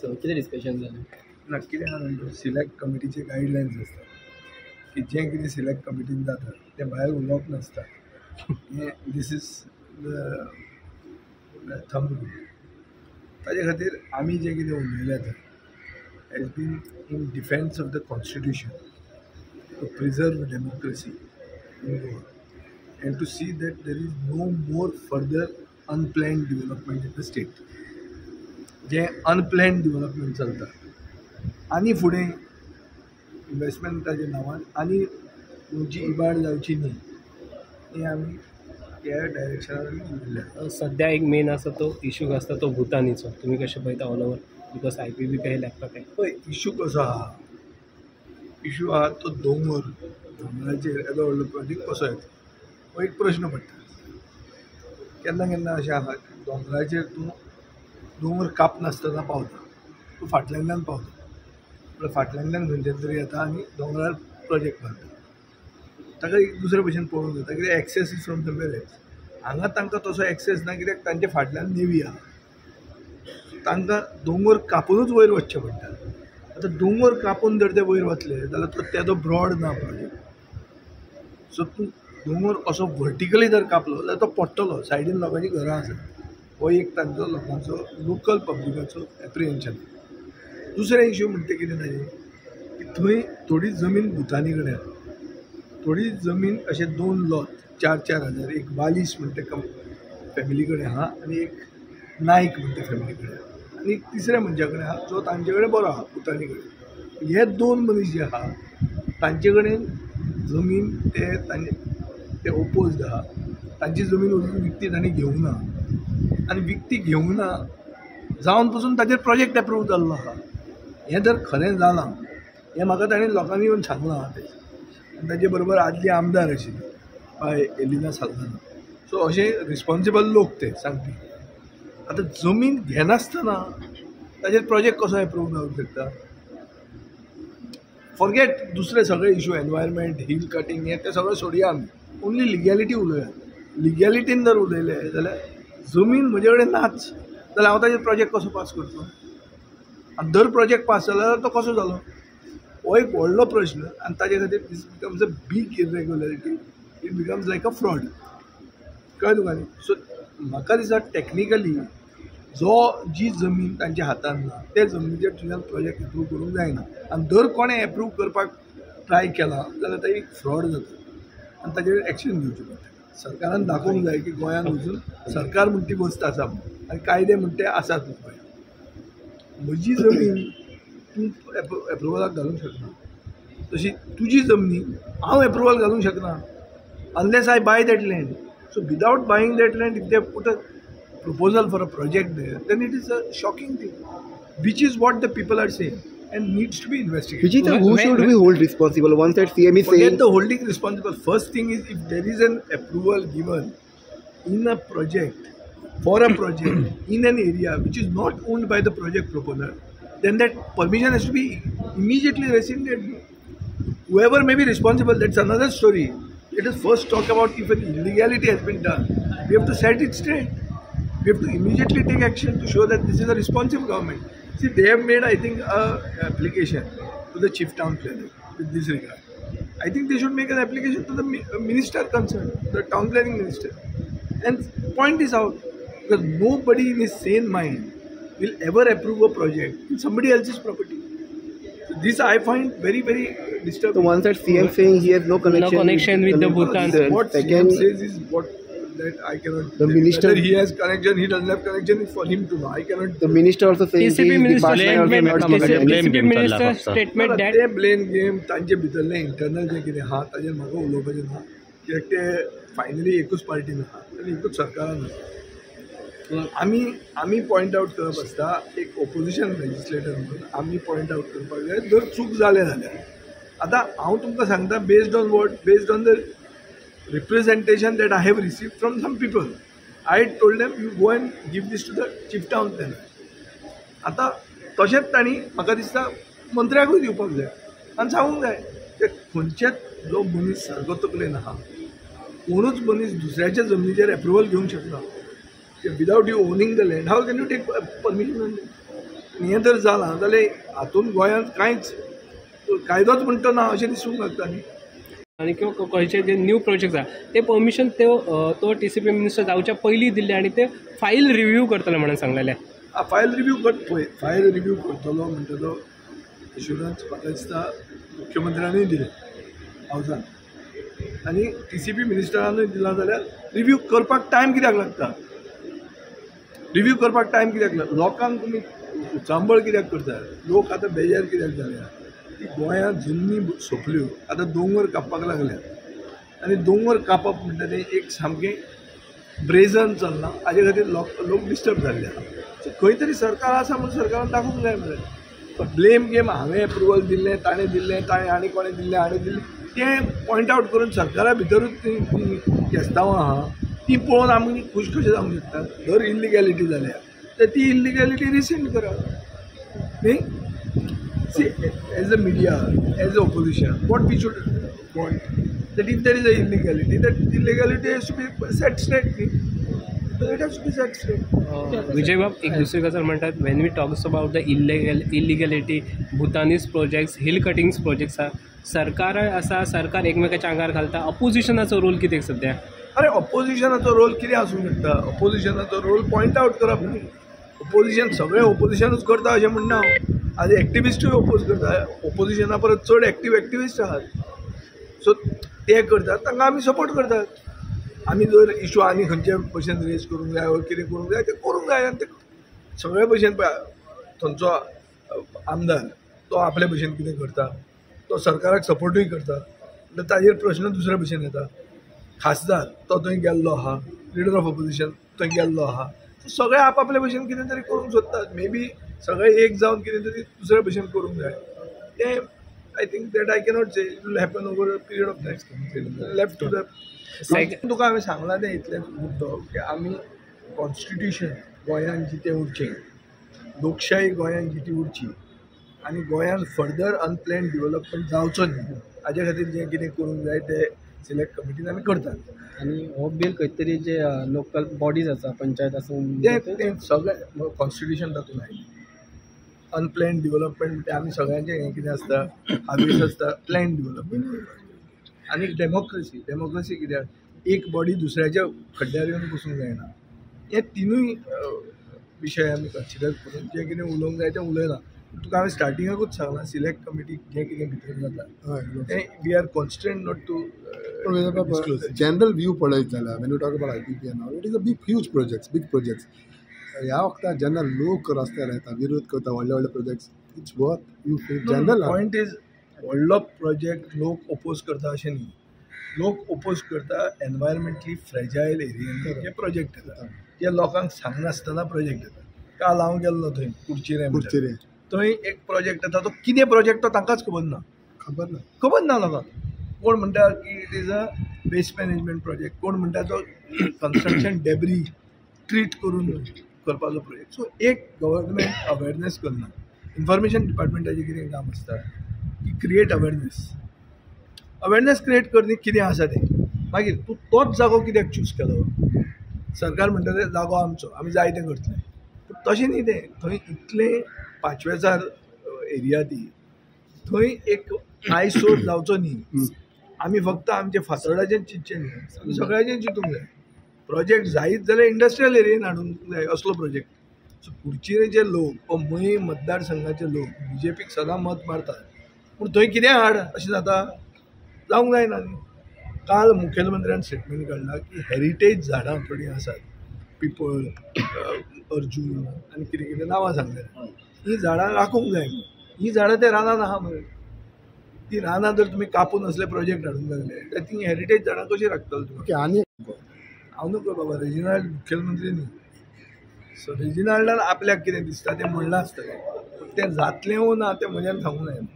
So कितें discussion जालें? ना, कितें आहा जाणा, सिलेक्ट कमिटीचे गायडलायन्स आसता की जें कितें सिलेक्ट कमिटीन जाता तें भायर उलोवप नासता. हें this is the thumb rule. ताजे खातीर आमी जें कितें उलयलें तें has been in defence of the constitution, to preserve democracy in Goa and to see that there is no more further unplanned development in the state. जें unplanned development चलता आनी फुडें इन्वेस्टमेंटाच्या नांवान आनी गोंयची इबाड जावची न्ही, हें आमी ह्या डायरेक्शनान आमी उलयले. सध्या एक मेन आसा तो इशू आसता तो भुतानीचो. तुमी कशें पळयता all over, because IPB काही लागता ते? पळय, इशू कसो आहा, इशू आहा तो दोंगर, दोंगराचेर येदो व्हडलो प्रोजेक्ट कसो येता हो एक प्रश्न पडटा. केन्ना केन्ना अशें आहा, दोंगराचेर तूं दोंगर कापनासतना पावता, तूं फाटल्यानल्यान पावता, म्हळ्यार फाटल्यानल्यान खंयच्यान तरी येता आनी दोंगरार प्रोजेक्ट बांदता. ताका एक दुसरे भशेन पळोवंक जाता, कित्याक access is from somewhere else. हांगा तांकां तसो एक्सेस ना, कित्याक तांच्या फाटल्यान नेवी आहा, तांकां दोंगर कापुनूच वयर वचचें पडटा. आतां दोंगर कापून जर ते वयर वतले जाल्यार तो तेदो ब्रॉड ना प्रोजेक्ट. सो तूं दोंगर असो वर्टिकली जर कापलो जाल्यार तो पडटलो, सायडीन लोकांचीं घरां आसा. हो एक तांचो लोकांचो लोकल पब्लिकाचो एप्रिहेन्शन. दुसरें इशू म्हणटा कितें ताजें की थंय थोडी जमीन भुतानी कडेन आहा, थोडी जमीन अशें दोन लॉट 4-4 हजार, एक बालिश म्हणटा फॅमिली कडेन आहा आनी एक नायक म्हणटा फॅमिली कडेन आहा आनी एक तिसऱ्या मनशा कडेन आहा जो तांचे कडेन बरो आहा, भुतानी कडेन. हे दोन मनीस जे आहा तांचे कडेन जमीन ते तांचे ते ओपोज्ड आहा, तांची जमीन अजून विकती तांणी घेवंक ना आनी विकती घेवंक ना जावन पसून ताचेर प्रोजेक्ट एप्रूव जाल्लो आहा. हें जर खरें जालां हें म्हाका ताणें लोकांनी येवन सांगलां तें, आनी ताजे बरोबर आदली आमदार आशिल्ली बाय एलिना साल्दाना. सो अशे रिस्पोन्सिबल लोक ते सांगपी. आतां जमीन घेनासतना ताजेर प्रोजेक्ट कसो एप्रूव जावंक शकता? फॉरगेट दुसरे सगळे इशू, एनवायरमेंट, हिल कटींग, हें तें सगळें सोडया, आमी ओन्ली लिगॅलिटी उलोवया. लिगॅलिटीन जर उलयलें जाल्यार जमीन म्हजे कडेन नाच जाल्यार हांव ताजेर प्रोजेक्ट कसो पास करतलो? आनी जर प्रोजेक्ट पास जालो जाल्यार तो कसो जालो? हो एक व्हडलो प्रश्न आनी ताजे खातीर this becomes a big irregularity, it becomes like a fraud. कळ्ळें तुका न्ही? सो म्हाका दिसता टॅक्निकली जो जी जमीन तांच्या हातान ना ते जमनीचेर तुज्यान प्रोजेक्ट एप्रूव करूंक जायना, आनी जर कोणें एप्रूव करपाक ट्राय केला जाल्यार ते एक फ्रॉड जाता आनी ताजेर एक्शन घेवची पडटा. सरकारान दाखोवंक जाय की गोंयांत वचून सरकार म्हण ती वस्त आसा आनी कायदे म्हण ते आसात. गोंयांत म्हजी जमीन तूं एप्रुवलाक घालूंक शकना, तशी तुजी जमनी हांव एप्रुवल घालूंक शकना unless I buy that land. So without buying that land if they put a proposal for a project there, then it is a shocking thing, which is what the people are saying and needs to be investigated. Vijay sir, who should we hold responsible? One side CM is Forget saying the holding responsible. First thing is, if there is an approval given in a project, for a project in an area which is not owned by the project proposer, then that permission has to be immediately rescinded. Whoever may be responsible, that's another story. Let us first talk about if an illegality has been done. We have to set it straight. We have to immediately take action to show that this is a responsive government. See, they have made, I think, an application to the chief town planner with this regard. I think they should make an application to the minister concerned, the town planning minister, and point this out, because nobody in his sane mind will ever approve a project in somebody else's property. So this I find very, very disturbing. So one side CM saying he has no connection, no connection with the Bhutan. What Second, CM says is what that I cannot. The minister, whether he has connection, he doesn't have connection, is for him to know. I cannot. The minister also saying TCP minister statement, TCP minister statement that ते blame game तांचे भितरले internal जे कितें आहा ताजेर म्हाका उलोवपाचें ना, कित्याक ते फायनली एकूच पार्टीन आहा आनी एकूच सरकारान आसा. आमी पॉयंट आवट करप आसता, एक ओपोजिशन लेजिस्लेटर म्हणून आमी पॉयंट आवट करपाक जाय जर चूक जालें जाल्यार. आतां हांव तुमकां सांगता, based on what, based on the representation that I have received from some people, I told them you go and give this to the chief town planner. आतां तशेंच तांणी म्हाका दिसता मंत्र्याकूय दिवपाक जाय आनी सांगूंक जाय ते खंयचेच जो मनीस सारको तकलेन आहा, कोणूच मनीस दुसऱ्याच्या जमनीचेर एप्रुवल घेवंक शकना. Without you owning the land, how can you take permission on that? हें जर जालां जाल्यार हातूंत गोंयांत कांयच कायदोच म्हणटा ना अशें दिसूंक लागता न्ही. आनी किंवा खंयचे जे न्यू प्रोजेक्ट आसा ते परमिशन तो TCP minister जावच्या पयलीं दिल्ले आनी ते फायल रिव्यू करतले म्हणून सांगलेले. फायल रिव्यू कर, पळय फायल रिव्यू करतलो म्हणटा तो एश्युरन्स म्हाका दिसता मुख्यमंत्र्यानूय दिलें हावसान आनी TCP मिनिस्टरानूय दिलां जाल्यार रिव्यू करपाक टायम कित्याक लागता? रिव्यू करपाक टायम कित्याक लागता? लोकांक तुमी उचांबळ कित्याक करता? लोक आतां बेजार कित्याक जाल्या की गोंयांत जमनी सोंपल्यो, आतां दोंगर कापपाक लागल्या आनी दोंगर कापप म्हणटा तें एक सामकें ब्रेजन चल्लां, हाजे खातीर लोक डिस्टर्ब जाल्ले आसा. सो खंय तरी सरकार आसा म्हूण सरकारान दाखोवंक जाय मरे. ब्लेम गेम हांवें एप्रुवल दिल्लें, ताणें दिल्लें, ताणें आनी कोणें दिल्लें, हाणें दिल्लें, तें पॉयंट आवट करून सरकारा भितरूच तीं केस्तांवां आहा तीं पळोवन आमी खूश कशें जावंक शकता? जर इल्लिगॅलिटी जाल्या तर ती इल्लिगॅलिटी रिसेंट करा न्ही. See, as a media, as a opposition, what we should want that if there is a illegality, that illegality has to be set straight. It has to be set straight. Vijay बाब, एक दुसरी गजाल म्हणटात, when we talks about the illegality, Bhutanese projects, hill cuttings projects आसा, सरकार आसा, सरकार एकमेकाच्या आंगार घालता, अपोजिशनाचो रोल कितें सद्या? अरे ऑपोजिशनाचो रोल कितें आसूंक शकता? ऑपोजिशनाचो रोल पॉयंट आवट करप न्ही. ऑपोजिशन सगळें ऑपोजिशनूच करता अशें म्हणना हांव. आज एक्टिविस्टूय ओपोज करता, ऑपोजिशना परस चड एक्टीव एक्टिविस्ट आहात. सो ते करतात तांकां आमी सपोर्ट करतात. आमी जर इशू आनी खंयचे भशेन रेज करूंक जाय वा कितें करूंक जाय तें करूंक जाय. आनी ते सगळे भशेन पळय थंयचो आमदार तो आपले भशेन कितें करता, तो सरकाराक सपोर्टूय करता, म्हणल्यार ताजेर प्रश्न दुसरे भशेन येता. खासदार तो थंय गेल्लो आहा, लिडर ऑफ ऑपोजिशन थंय गेल्लो आहा, सगळे आपआपले भशेन कितें तरी करूंक सोदतात. मे बी सगळे एक जावन कितें तरी दुसरे भशेन करूंक जाय. तें I think that I cannot say, it will happen over a period of time. Left to the तुका हांवें सांगलां तें इतलेंच मुद्दो की आमी कॉन्स्टिट्युशन गोंयांत जितें उरचें, लोकशाही गोंयांत जिती उरची आनी गोंयांत फर्दर अनप्लॅन डिवलपमेंट जावचो न्ही हाजे खातीर जें कितें करूंक जाय तें सिलेक्ट कमिटीन आमी करतात. आनी हो बील खंय तरी जे लोकल बॉडीज आसा, पंचायत आसूं, तें सगळें कॉन्स्टिट्युशन तातूंत आयलें. अनप्लॅन डिवलपमेंट म्हणजे आमी सगळ्यांचें हें कितें आसता, हावेस आसता प्लॅन डिवलपमेंट. आनी डेमोक्रेसी, डेमोक्रेसी कित्याक एक बॉडी दुसऱ्याच्या खड्ड्यार येवन बसूंक जायना. हे तिनूय विशय आमी कन्सिडर करून जें कितें उलोवंक जाय तें उलयलां. तुका हांवें स्टार्टिंगाकूच सांगलां, सिलेक्ट कमिटी जें कितें भितर जाता तें we are constant not to disclose. General view पळयत जाल्यार when you talk about IPP and all, it is a big huge projects, big projects. ह्या वखदार जेन्ना लोक रस्त्यार येता, विरोध करता व्हडले व्हडले projects, it's worth you feel general. Point is व्हडलो प्रोजेक्ट लोक ओपोज करता अशें न्ही. लोक ओपोज करता एनवायरमेंटली फ्रेजायल एरियांनी जे प्रोजेक्ट येता, जे लोकांक सांगनासतना प्रोजेक्ट येता. काल हांव गेल्लो थंय कुडचिरें, कुडचिरें थंय एक प्रोजेक्ट येता, तो कितें प्रोजेक्ट तो तांकांच खबर ना, खबर ना लोकांक. कोण म्हणटा की it is a waste management project, कोण म्हणटा तो कन्स्ट्रक्शन डेब्री ट्रीट करून करपाचो प्रोजेक्ट. सो एक गव्हर्मेंट अवेरनेस करना, इन्फॉर्मेशन डिपार्टमेंटाचें कितें काम आसता की क्रिएट अवेरनेस, अवेरनेस क्रिएट करनी कितें आसा तें. मागीर तूं तोच जागो कित्याक चूज केलो? सरकार म्हणटा ते जागो आमचो, आमी जाय तें करतले, पूण तशें न्ही तें. थंय इतलें पांचवेचार एरिया ती, थंय एक आयसोर जावचो न्ही. आमी फक्त आमचे फातर्डाचें चिंतचें न्ही, आमी सगळ्याचें चिंतूंक जाय. प्रोजेक्ट जायत जाल्यार इंडस्ट्रियल एरियेन हाडूंक जाय असलो प्रोजेक्ट. सो कुडचिरेचे लोक वा मयें मतदारसंघाचे लोक बीजेपीक सदां मत मारतात, पूण थंय कितें हाड अशें जाता, जावंक जायना न्ही. काल मुखेलमंत्र्यान स्टेटमेंट काडला की हेरिटेज झाडां थोडीं आसात, पिपळ, अर्जून आनी कितें कितें नांवां सांगलें, हीं झाडां राखूंक जाय म्हणून. हीं झाडां ते रानान आहा मरे, ती रानां जर तुमी कापून असले प्रोजेक्ट हाडूंक लागले जाल्यार ती हेरिटेज झाडां कशीं राखतले तुमी? आनी हांव न्हू बाबा, रेजिनाल्ड मुखेलमंत्री न्ही. सो रेजिनाल्डान आपल्याक कितें दिसता तें म्हणलां आसतलें, पूण तें जातलें वो ना तें म्हज्यान सांगूंक जायना.